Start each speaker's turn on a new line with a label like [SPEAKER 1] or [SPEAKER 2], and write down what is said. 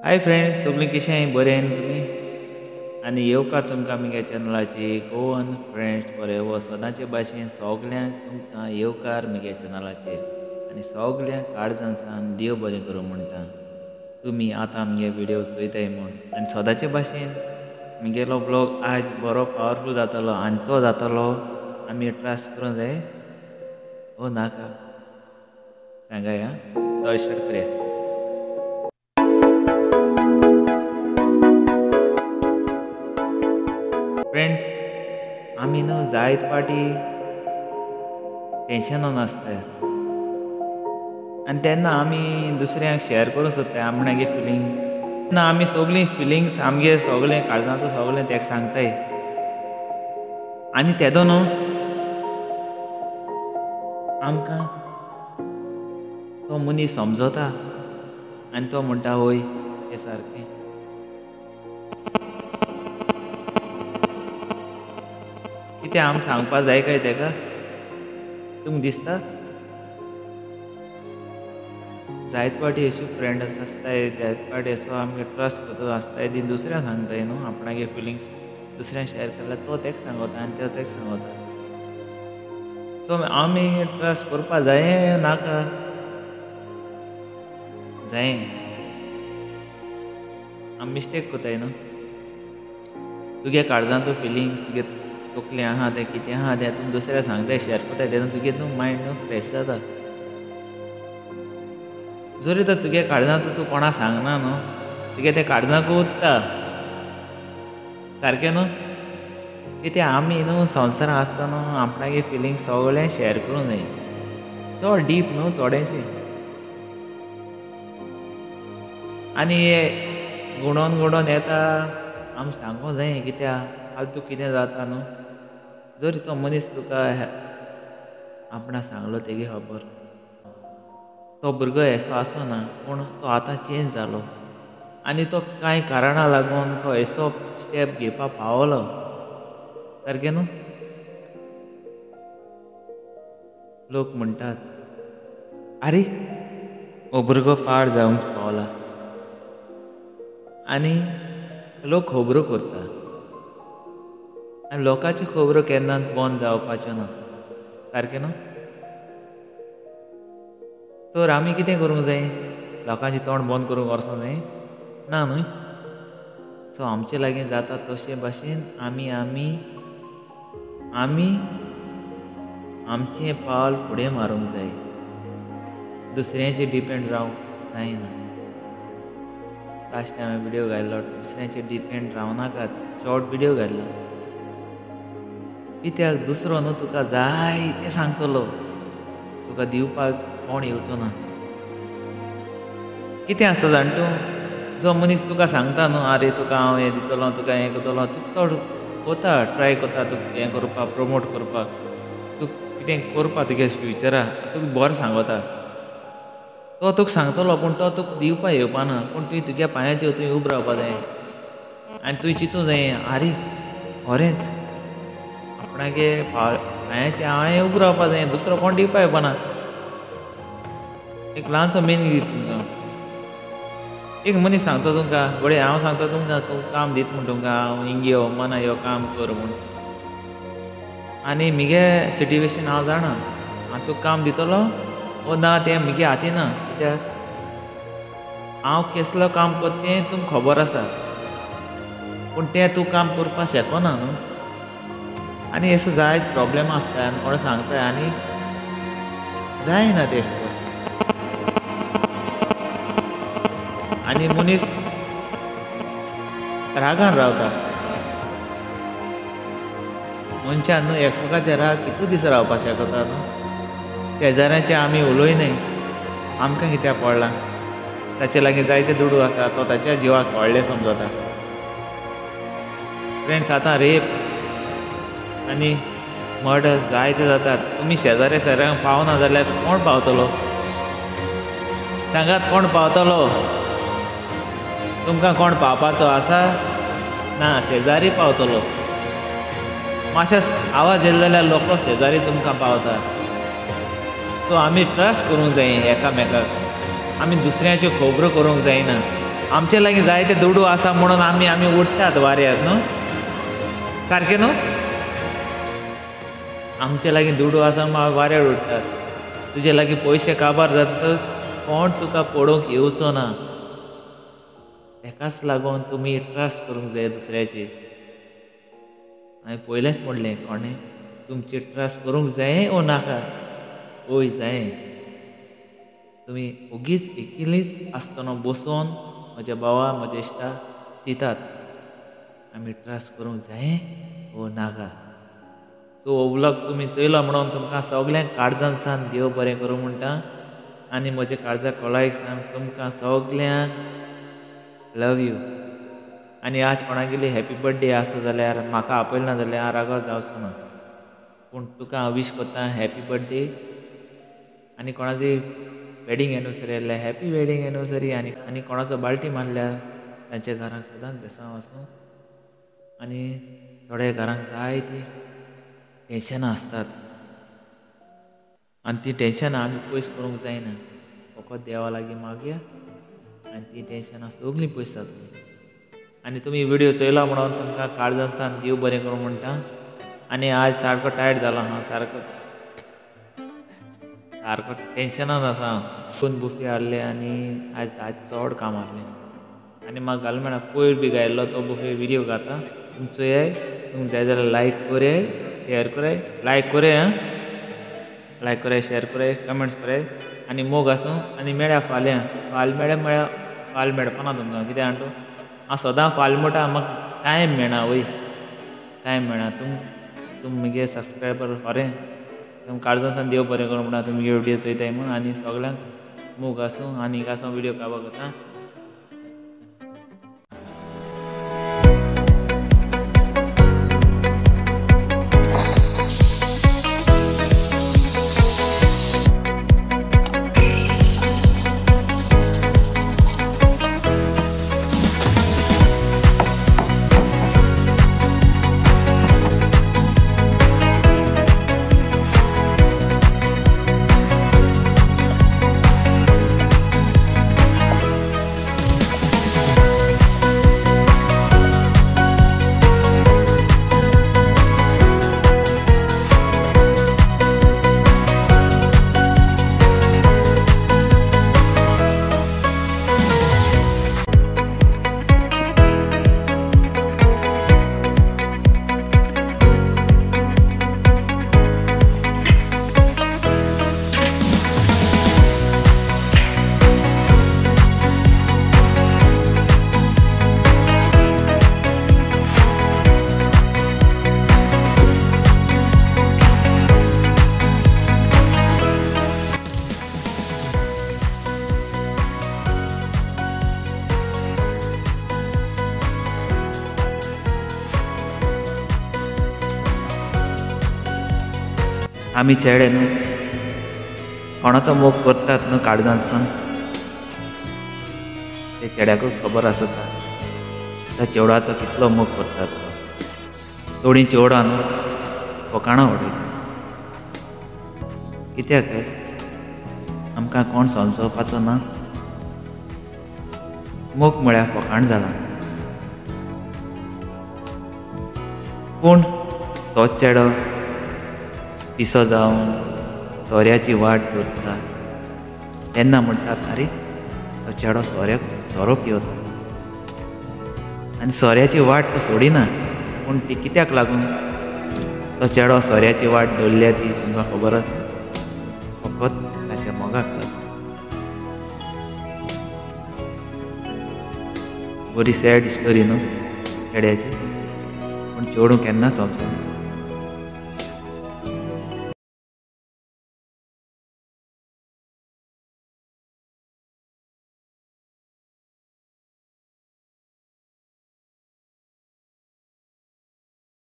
[SPEAKER 1] Hi friends, सगळीं कशें बरें न्ही तुमी? आनी येवकार तुमकां आमगे चॅनलाचेर गोवन फ्रेंड्स फॉर एवर. सदांचे भाशेन सगल्यांक तुमकां येवकार म्हगे चॅनलाचेर आनी सगल्यांक काळजान सावन देव बरें करूं म्हणटा. तुमी आतां आमगे व्हिडियो चोयताय म्हूण. आनी सदांचे भाशेन म्हगेलो ब्लॉग आयज बरो पावरफूल जातलो आनी तो जातलो आमी ट्रस्ट करूंक जाय ओ नाका सांगाय. आं, स्टार्ट करया. फ्रेंड्स, आमी न्हू जायत पाटी टेंशनान आसताय आनी तेन्ना आमी दुसऱ्यांक शेअर करूंक सोदताय आपणागे फिलिंग्स. तेन्ना आमी सगळीं फिलिंग्स आमगे सगळें काळजांत सगळें तेका सांगताय आनी तेदो न्हू आमकां तो मनीस समजता आनी तो म्हणटा हय हें सारकें. कितें आमी सांगपा जाय काय तेका? तुमकां दिसता? जायत पाटी अशी फ्रेंड्स आसताय, जायत पाटी असो आमगे ट्रस्ट करता आसताय ती दुसऱ्यांक सांगताय न्हू आपणागे फिलिंग्स दुसऱ्यांक शेअर केल्यार तो तेका सांगता आनी तो तेका सांगता. सो आमी ट्रस्ट करपा जाय नाका? जाय. आमी मिस्टेक करताय न्हू. तुगे काळजांत फिलिंग्स तुगे तकलें आहा तें कितें आहा तें तूं दुसऱ्या सांगताय शेअर करताय तेन्ना तुगे न्हू मायंड न्हू फ्रेश जाता. जरी तर तुगे काळजांत तूं कोणा सांगना न्हू तुगे तें काळजांक उत्ता सारकें न्हू. कित्याक आमी न्हू संवसारांत आसतना न्हू आपणागे फिलिंग्स सगळें शेअर करूंक जाय. चड डीप न्हू थोडेशें. आनी गुणोन गुणोन येता आमी सांगूंक जाय कित्याक फालतू कितें जाता न्हू. जरी तो मनीस तुका आपणा सांगलो तेगी खबर तो भुरगो येसो आसना पूण तो आतां चेंज जालो आनी तो कांय कारणां लागून तो येसो स्टेप घेवपाक पावलो सारकें न्हू. लोक म्हणटात आरे हो भुरगो पाड जावंक पावला आनी लोक खबरो करता आनी लोकांच्यो खबरो केन्नाच बंद जावपाच्यो ना सारकें न्हू. तर आमी कितें करूंक जाय? लोकांचें तोंड बंद करूंक वचूंक जाय ना न्हय. सो आमचे लागीं जाता तशे भाशेन आमी आमी आमी आमचें पावल फुडें मारूंक जाय. दुसऱ्यांचेर डिपेंड रावंक जायना. लास्ट टायम हांवें व्हिडियो घातलो दुसऱ्यांचेर डिपेंड रावनाकात. शॉर्ट व्हिडियो घातलो कित्याक दुसरो न्हू तुका जाय तें सांगतलो, तुका दिवपाक कोण येवचो ना. कितें आसता जाण तूं, जो मनीस तुका सांगता न्हू आरे तुका हांव हें दितलो तुका हें करतलो, तुका तो वता ट्राय करता तुका हें करपाक प्रमोट करपाक, तुका कितें करपाक तुगे फ्युचराक तुका बरें सांगता. तो तुका सांगतलो पूण तो तुका दिवपाक येवपा ना. पूण तुवें तुज्या पांयाचेर तुवें उबो रावपा जाय आनी तुवें चिंतूंक जाय आरे खरेंच आपणागे पांयाचेर हांवें उबो रावपा जाय, दुसरो कोण दिवपा येवपा ना. एक ल्हानसो मिनींग दिता तुमकां. एक मनीस सांगता तुमकां घडये हांव सांगता तुमकां काम दीत म्हूण तुमकां हांव हिंग यो मना यो काम कर म्हूण आनी म्हगे सिट्युएशन हांव जाणा हांव तुका काम दितलो ओ ना तें म्हगे हाती ना. कित्याक हांव केसलो काम करता तें तुमकां खबर आसा पूण तें तूं काम करपाक शकना न्हू. आनी असो जायत प्रोब्लेम आसता आनी कोण सांगता आनी जायना तें. आनी मनीस रागान रावता. मनशान न्हू एकमेकाचे राग कितू दीस रावपाक शकता न्हू. शेजाऱ्यांचे आमी उलयनाय आमकां कित्याक पडलां? ताचे लागीं जायते दुडू आसा तो ताच्या जिवाक व्हडलें समजता. फ्रेंड्स, आतां रेप आनी मर्डर जायते जातात. तुमी शेजाऱ्या शेजाऱ्यांक पावना जाल्यार कोण पावतलो? सांगात कोण पावतलो? तुमकां कोण पावपाचो आसा? ना, शेजारी पावतलो. मातशे आवाज येयलो जाल्यार लोक शेजारी तुमकां पावता. सो आमी ट्रस्ट करूंक जाय एकामेकाक. आमी दुसऱ्यांच्यो खबरो करूंक जायना. आमचे लागीं जायते दुडू आसा म्हणून आमी आमी उडटात वाऱ्यार न्हू, सारकें न्हू? आमचे लागीं दुडू आसा म्हणून वाऱ्यार उडटात. तुजे लागीं पयशे काबार जातकच कोण तुका पळोवंक येवचो ना. तेकाच लागून तुमी ट्रस्ट करूंक जाय दुसऱ्याचेर. हांवें पयलेंच म्हणलें कोणें तुमचेर ट्रस्ट करूंक जाय ओ नाका, ओय जाय. तुमी ओगीच एकलीच आसतना बसून म्हज्या भावा म्हज्या इश्टा चिंतात आमी ट्रस्ट करूंक जाय ओ नाका. सो हो व्लॉग तुमी चोयलो म्हणून तुमकां सगल्यांक काळजान सावन देव बरें करूं म्हणटा आनी म्हज्या काळजाक खोलायेक सांग तुमकां सगल्यांक लव you. आनी आज कोणागेली हॅपी बर्थडे आसा जाल्यार म्हाका आपयलें ना जाल्यार हांव रागार जावचो ना, पूण तुका हांव वीश करता हॅपी बर्थडे. आनी कोणाची वेडींग एनिवर्सरी आसल्यार हॅपी वेडींग एनिवर्सरी. आनी आनी कोणाचो बाल्टी मारल्यार तांच्या घरांक सदांच बेसांव आसूं. आनी थोड्या घरांक जायतीं टेंशनां आसतात आनी तीं टेंशनां आमी पयस करूंक जायना, फकत देवा लागीं मागया आनी तीं टेंशनां सगळीं पयस जातलीं. आनी तुमी व्हिडियो चोयला म्हणून तुमकां काळजान सावन देव बरें करूं म्हणटा. आनी आज सारको टायर्ड जालो हांव, सारको सारको टेंशनान आसा हांव. दोन बुफे हाडले आनी आज आज चड काम आहलें. आनी म्हाका घाल कोयर बी घायल्लो तो बुफे व्हिडियो घाता, तुमी चोयाय. तुमकां जाय जाल्यार लायक कराय, शेयर कराय, लायक कराय, आं लायक कराय, शेयर कराय, कमेंट्स कराय. आनी मोग आसूं. आनी मेळया फाल्यां. फाल मेळ्या मेळ्या फाल मेळपाना तुमकां, कित्याक जाणा तूं हांव सदां फाल म्हणटा, म्हाका टायम मेळना वय, टायम मेळना. तुम मुगे सबस्क्रायबर खरें तुम काळजान सावन देव बरें करूं म्हणटा तुमी व्हिडियो चोयताय म्हूण. आनी सगल्यांक मोग आसूं. आनी आसूं व्हिडियो काबार करता. आमी चेडे न्हू कोणाचो मोग करतात न्हू काळजान सावन, ते चेड्याकूच खबर आसता त्या चेवडाचो कितलो मोग करतात. थोडीं चेवडां न्हू फकाणां उडयतात, कित्याक आमकां कोण समजोवपाचो ना. मोग म्हळ्यार फकाण जाला, पूण तोच चेडो पिसो जावन सोऱ्याची वाट धरता तेन्ना म्हणटात आरे तो चेडो सोऱ्याक सोरो पिवता आनी सोऱ्याची वाट तो सोडिना. पूण ती कित्याक लागून तो चेडो सोऱ्याची वाट धरल्या ती तुमकां खबर आसा, फकत ताच्या मोगाक लागून. बरी सॅड स्टोरी न्हू चेड्याची, पूण चेडूं केन्ना समजना.